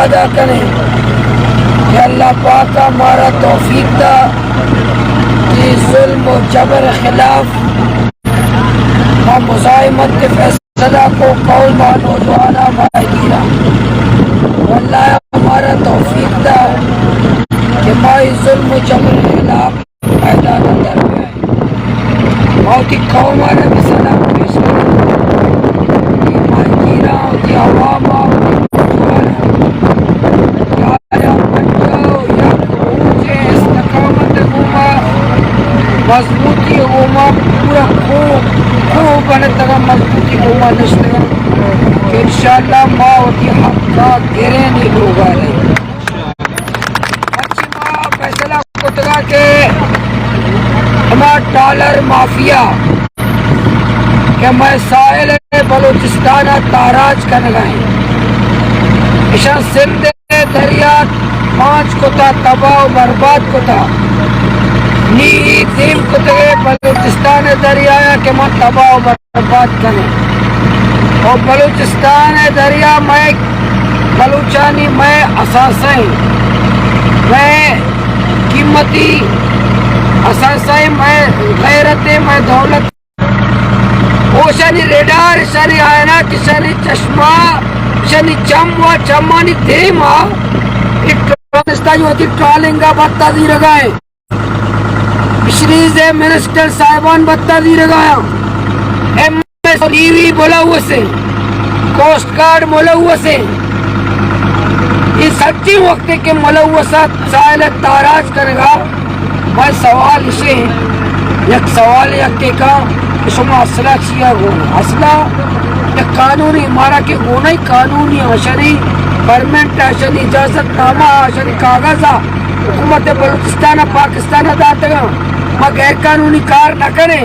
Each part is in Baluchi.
ادا کنیں کہ اللہ پاک ءَ مارا توفیق دا کہ ظلم و جبر خلاف ما مزاحمت ءِ فیصلہ کو، قوم ءَ، نوجوان ءَ، ماہیگیر ءَ۔ واللہ مارا توفیق دا کہ ما اے ظلم و جبر خلاف میدان ءَ در بیائیں۔ ما وتی قوم ءَ را بھی سلام پیش کنیں۔ وتی ماہیگیراں، وتی عوام ءَ، وتی نوجوان ءَ کہ آیاں پنجاہ و یک روچ ءِ استقامت ءِ گوما، مضبوطی ءِ گوما پورا کوہ، کوہ بنتگ ءَ، مضبوطی ءِ گوما نشتگ ءَ کہ انشاءاللہ ما وتی حق ءَ گریں، اے لوگ ءَ رئیں۔ مرچی ما فیصلہ کتگ ءَ کہ ہما ٹرالر مافیا کہ مئے ساحل بلوچستان ءَ تاراج کنگ ءَ اِنت، ایشاں سندھ ءِ دریا پانچ کتا، تباہ و برباد کتا، نی دیم کتگ ءَ بلوچستان ءِ دریا ءَ کہ ما تباہ و برباد کنیں۔ او بلوچستان ءِ دریا مئے بلوچانی مئے اثاثہ ایں، مئے قیمتی اثاثہ ایں، مئے غیرت ایں، مئے دولت۔ اوشانی ریڈار، اشانی آئینہ، اشانی چشمہ، اشانی چم و چمانی دیم ءَ اے ٹرالسٹانی وتی ٹرالنگ ءَ بھتہ زیرگ ءَ ایں۔ فشریز ءِ منسٹر صاحبان بھتہ زیرگ ءَ آں، ایم ایس نیوی ملوث ایں، کوسٹ گارڈ ملوث ایں۔ اے سجیں وقت کہ ملوث اَنت ساحل ءِ تاراج کنگ ءَ، مئے سوال اِش ایں، یک سوال یکے کاں کہ شما اسلحہ چیا گون؟ اسلحہ یک قانونی، مارا کہ گون ایں قانونی، اشانی پرمٹ، اشانی اجازت نامہ، اشانی کاغذ ءَ حکومت بلوچستان ءَ، پاکستان ءَ داتگ اَنت۔ ما غیر قانونی کار نہ کنیں،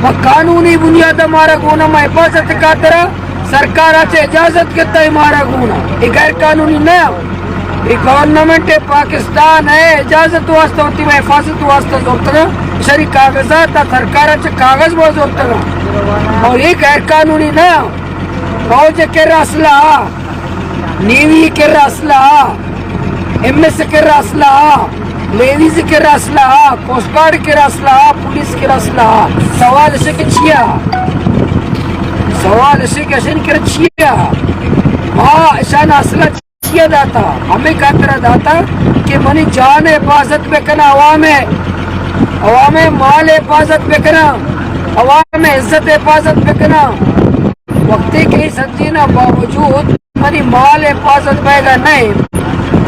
ما قانونی بنیاد ءَ مارا گون اَنت، ما حفاظت ءِ خاطر ءَ سرکار ءَ چہ اجازت گپتگ ایں مارا گون اَنت۔ اے غیر قانونی نہ اَنت۔ اے گورنمنٹ پاکستان ءِ اجازت ءِ واستہ، وتی مئے حفاظت ءِ واستہ زرتگ اَنت، اشانی کاغذات ءَ سرکار ءَ چہ کاغذ ما زرتگ اَنت۔ اور اے غیر قانونی نہ اَنت۔ فوج ءِ کرا اسلحہ، نیوی ءِ کرا اسلحہ، ایم ایس ءِ کرا اسلحہ، نیویز ءِ کرا اسلحہ، کوسٹ گارڈ ءِ کرا اسلحہ، پولیس ءِ کرا اسلحہ۔ سوال اِش ایں کہ چیا؟ سوال اِش ایں کہ اشانی کرا چیا؟ ما اشان اسلحہ چیا داتا؟ ہمے خاطر ءَ داتا کہ منی جان ءِ حفاظت بکناں، عوام ءِ، عوام ءِ مال ءِ حفاظت بکناں، عوام ءِ عزت ءِ حفاظت بکناں۔ وقتے کہ اے سجہیناں باوجود منی مال ءِ حفاظت بیگ ءَ نہ اِنت،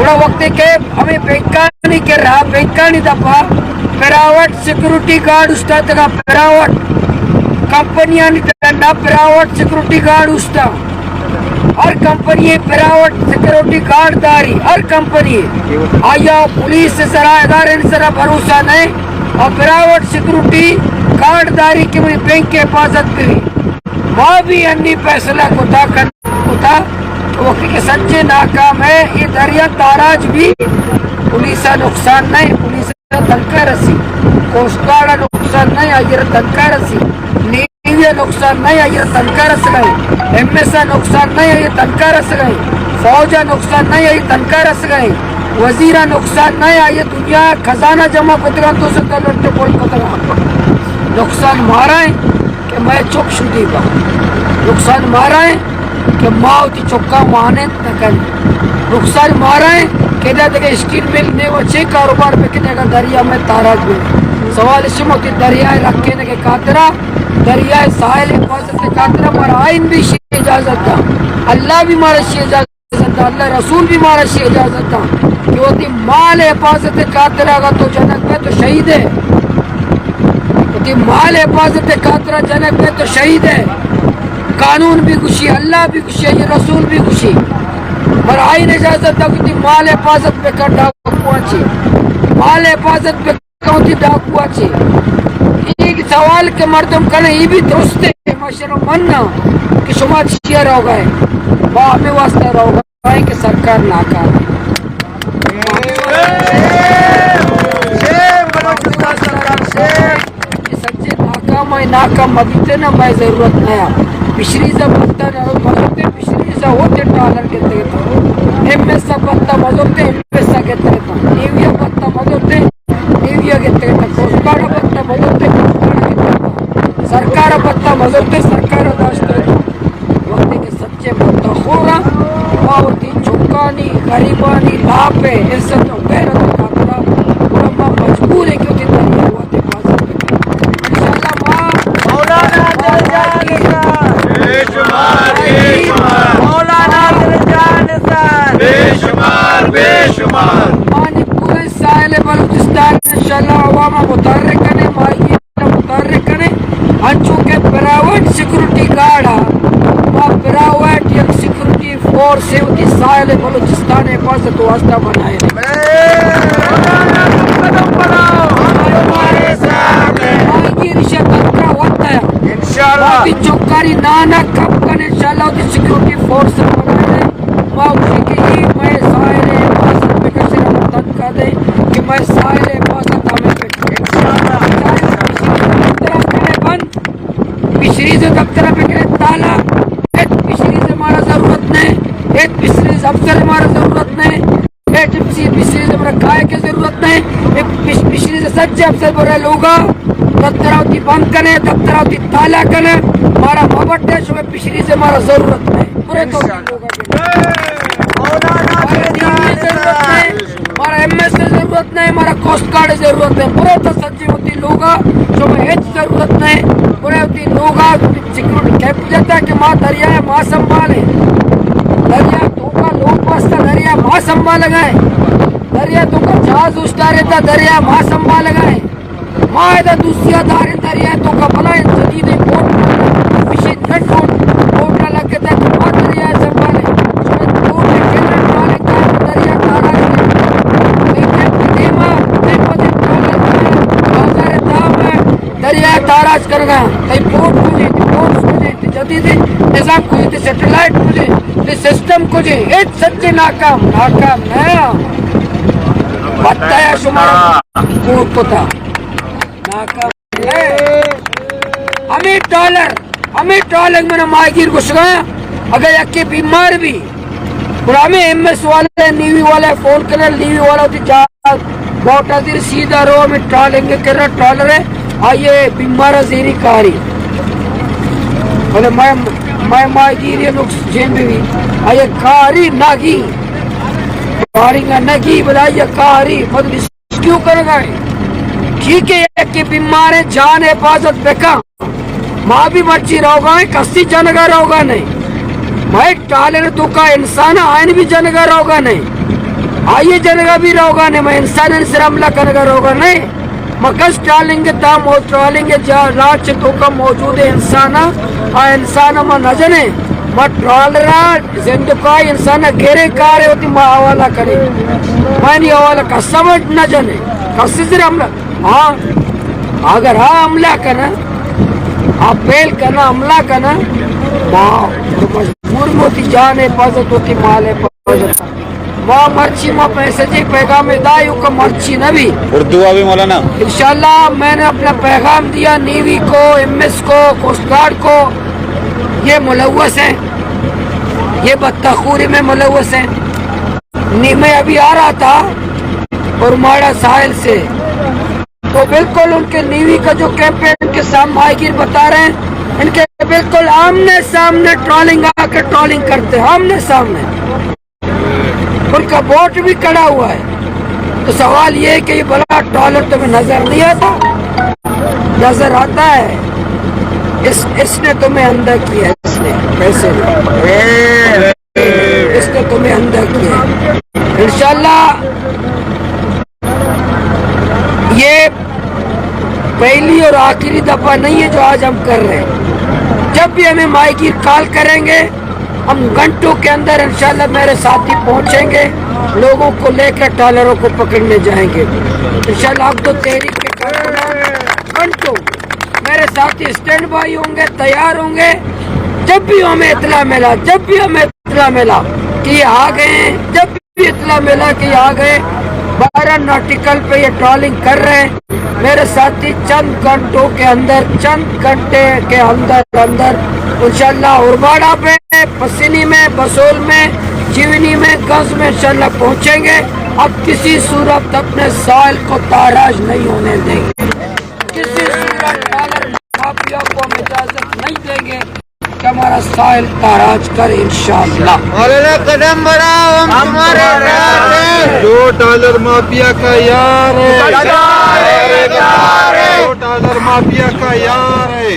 گڑا وقتے کہ ہمے بینکانی کرا، بینکانی دپ ءَ پرائیویٹ سیکورٹی گارڈ اوشتاتگ اَنت، پرائیویٹ کمپنیانی ڈنڈا پرائیویٹ سیکورٹی گارڈ اوشتاں۔ ہر کمپنی ءَ پرائیویٹ سیکورٹی گارڈ داری، ہر کمپنی ءَ۔ آیا پولیس ءِ سرا، ادارے ءِ سرا بھروسہ نہ اِنت؟ آ پرائیویٹ سیکورٹی گارڈ داری کہ منی بینک ءِ حفاظت بہ بیت۔ ما بھی انی فیصلہ کتا، کن کتا، وقتی کہ سجیں ناکام ایں، اے دریا تاراج بیت، پولیس ءَ نقصان نہ اِنت، پولیس ءَ تنخواہ رسی، کوسٹ گارڈ ءَ نقصان نہ اِنت، آئی ءَ را تنخواہ رسی، نیوی ءَ نقصان نہ اِنت، آئی ءَ را تنخواہ رسگ ءَ اِنت، ایم ایس ءَ نقصان نہ اِنت، آئی ءَ تنخواہ رسگ ءَ اِنت، فوج ءَ نقصان نہ اِنت، آئی ءَ تنخواہ رسگ ءَ اِنت، وزیر ءَ نقصان نہ اِنت، آئی ءَ دنیا ءِ خزانہ جمع کتگ اَنت، دو سد ءِ نوٹ پول کتگ اَنت۔ نقصان مارا اِنت کہ مئے چک شدیگ اَنت۔ نقصان مارا اِنت کہ ما وتی چکاں وانینت نہ کنیں۔ نقصان مارا اِنت کہ ادا دگہ اسٹیل مل نہ اِنت، چے کاروبار بکنیں اگاں دریا مئے تاراج بیت؟ سوال اِش اِنت، وتی دریا ءِ رکینگ ءِ خاطر ءَ، دریا ءِ ساحل ءِ حفاظت ءِ خاطر ءَ مارا آئین بھی اشی اجازت داں، اللہ بھی مارا اشی اجازت اجازت داں، اللہ ءِ رسول بھی مارا اشی اجازت داں کہ وتی مال ءِ حفاظت ءِ خاطر ءَ اگاں تو جنگ بئے تو شہید ئے، وتی مال ءِ حفاظت ءِ خاطر ءَ جنگ بئے تو شہید ئے۔ قانون بھی گوشی، اللہ بھی گوشی، آئی ءِ رسول بھی گوشی، مارا آئین اجازت داں وتی مال ءِ حفاظت بکن ڈاکواں چی، مال ءِ حفاظت بکن وتی ڈاکو ءَ چہ۔ اے سوال کہ مردم کناں، اے بھی درست اِنت، ما اشرا مناں کہ شما چیا روگ ءَ ئے؟ ما ہمے واسطہ روگ ءَ ایں کہ سرکار ناکام اِنت۔ اے سجیں ناکام اَنت، ناکام مہ بیتیں نا، مئے ضرورت نہ اِنت۔ فشریز ءَ بھتہ نہ، مہ بیتیں، فشریز ءَ وت ڈالر گندگ ات، ایم ایس ءَ پہ وت مزورت ایم ایس ءَ گندگ ات، نیوی ءَ پہ وت مزورت نیوی ءَ گندگ ات، کوسٹ گارڈ ءَ پہ وت مزورت کوسٹ گارڈ ءَ گندگ ات، سرکار ءَ پہ وت مزورت سرکار ءَ داشتگ ات۔ وقتی کہ سچیں مداخور ءَ ما وتی چکانی، غریبانی لاپ ءَ عزت ءُ غیرت ءِ خاطر ءَ گڑا ما مجبور ایں کہ وتی دریا ءِ وت حفاظت بہ کنیں۔ انشاءاللہ ما مولانا دل جان صاحب۔ بے شمار، بے شمار۔ مولانا دل جان صاحب۔ بے شمار، بے شمار۔ ما نی پورے ساحل بلوچستان انشاءاللہ عوام ءَ متحرک کنیں، ماہی متحرک کنیں، انچو کہ پرائیویٹ سیکورٹی گارڈ ءَ ما پرائیویٹ یک سیکورٹی فورس ءَ وتی ساحل بلوچستان ءِ حفاظت ءِ واسطہ بنائے۔ ماہیگیر شہ تنکا وت ءَ۔ انشاءاللہ۔ وتی چکانی نان ءَ کپ کن، انشاءاللہ وتی سیکورٹی فورس ءَ بنائے۔ ما گوشیں کہ اے مئے ساحل ءِ حفاظت بکشے، ہم تنکا دے کہ مئے ساحل ءِ حفاظت ہمیں بکشے۔ بند، فشریز ءِ دفتر ءَ بکنے تالا۔ ہچ فشریز ءِ مارا ضرورت نہ، ہچ فشریز افسر ءِ مارا ضرورت نہ، ہچ فشریز ءِ مارا کائے کہ ضرورت نہ۔ اے فش-، فشریز ءِ سجے افسر برے لوگا، دفتر ءَ وتی بند کنے، دفتر ءَ وتی تالا کنے، مارا مبٹے، شمے فشریز ءِ مارا ضرورت نہ۔ برے تو لوگا۔ مارا ایم ایس ءِ ضرورت نہ، مارا ایم ایس ءِ ضرورت نہ، مارا کوسٹ گارڈ ءِ ضرورت نہ۔ برے تو سجے وتی لوگا، شما ہچ ضرورت نہ۔ برے وتی لوگا سیکورٹی کیمپ جتا کہ ما دریا ءَ ما سنبھالیں۔ دریا توکا لوگ بستا، دریا ما سنبھالگا ایں۔ دریا توکا جہاز اوشتارے تا، دریا ما سنبھالگا ایں۔ ما ادا دوستی ءَ داریں دریا ءِ توکا بلائیں جدیدیں boat, fishing jet boat, boat ءَ لگتا کہ ما دریا ءَ سنبھالیں۔ شاید بوٹ ءِ کنر ٹرالے کار دریا ءَ تاراج کریں۔ اے کیمپ ءِ دیما، اے پدے ٹرالر بازار ءِ دام ءَ دریا ءَ تاراج کرگا۔ تئی بوٹ کجے، تئی بوٹ کجے، تئی جدیدیں نظام کجے، تئی سیٹلائٹ کجے، تئی سسٹم کجے، ہچ سچے ناکام، ناکام نہ۔ بتایا شمارا کور کتا۔ ناکام۔ ہمے ٹرالر، ہمے ٹرالنگ من ماہیگیر گوشگا، اگر یکے بیمار بی، گڑا ہمے ایم ایس والے، نیوی والے فون کرے، نیوی والا وتی جا-، بوٹ ءَ زیر سیدھا رو، ہمے ٹرالنگ کرا، ٹرالر ہے، آئیے بیمار زیری کاری۔ بلے میں، میں ماہیگیر یہ نقص جین بھی، آئیے کاری ناگی، کاری ناگی، بلے آئیے کاری، مطلب ریسکیو کرگا ایں۔ ٹھیک ہے، یکے بیمار ہے، جان حفاظت بکن۔ ما بھی مرچی روگا ایں، کسی جنگا روگا نہیں۔ مئے ٹرالر توکا انسان آئین بھی جنگا روگا نہیں۔ آئیے جنگا بھی روگا نہیں، مئے انسان سر حملہ کرگا روگا نہیں۔ ما کس ٹرالنگ تا مو-، ٹرالنگ جا-، لاچ توکا موجود انسان، آ انسان ما نہ جنے۔ ما ٹرالرا زندکائی انسان گرے کارے ہوتی ما حوالہ کرے۔ ما نی حوالہ کسا نہ جنے۔ کسی سر حملہ، ہاں، اگر ہاں حملہ کنا، آ پیل کنا، حملہ کنا، ما مجبور موتی جان حفاظت ہوتی، مال حفاظت۔ ما مرچی ما پیسے جی پیغام دائیو کا مرچی نبی۔ اردو آ بھی مولانا۔ انشاءاللہ میں نے اپنا پیغام دیا نیوی کو، ایم ایس کو، کوسٹ گارڈ کو، یہ ملوث ہیں، یہ بتخوری میں ملوث ہیں۔ نی-، میں ابھی آ رہا تھا اور ماڑا ساحل سے، تو بالکل ان کے نیوی کا جو کیمپ ہے، ان کے سام-، ماہیگیر بتا رہے ہیں، ان کے بالکل آمنے سامنے ٹرالنگ آ کے ٹرالنگ کرتے ہیں، آمنے سامنے۔ ان کا بوٹ بھی کھڑا ہوا ہے۔ تو سوال یہ ہے کہ یہ بڑا ٹرالر تمہیں نظر نہیں آتا؟ نظر آتا ہے۔ اس، اس نے تمہیں اندھا کیا ہے، اس نے، پیسے نے۔ اس نے تمہیں اندھا کیا ہے۔ انشاءاللہ یہ پہلی اور آخری دفعہ نہیں ہے جو آج ہم کر رہے ہیں۔ جب بھی ہمیں ماہیگیر کال کریں گے، ہم گھنٹوں کے اندر انشاءاللہ میرے ساتھی پہنچیں گے، لوگوں کو لے کر ٹرالروں کو پکڑنے جائیں گے۔ انشاءاللہ عبد التحریک کے کارکنان گھنٹوں میرے ساتھی اسٹینڈ بائی ہوں گے، تیار ہوں گے۔ جب بھی ہمیں اطلاع ملا، جب بھی ہمیں اطلاع ملا کہ یہ آ گئے ہیں، جب بھی اطلاع ملا کہ یہ آ گئے، بارہ ناٹیکل پہ یہ ٹرالنگ کر رہے ہیں، میرے ساتھی چند گھنٹوں کے اندر، چند گھنٹے کے اندر اندر انشاءاللہ اورباڑہ میں، پسنی میں، بسول میں، جیونی میں، گز میں انشاءاللہ پہنچیں گے۔ اب کسی صورت اپنے ساحل کو تاراج نہیں ہونے دیں گے۔ کسی صورت ڈالر مافیا کو ہم اجازت نہیں دیں گے کہ ہمارا ساحل تاراج کرے انشاءاللہ۔ مولانا قدم بڑھاؤ، ہم تمہارے ساتھ ہیں۔ جو ڈالر مافیا کا یار ہے، جو ڈالر مافیا کا یار ہے۔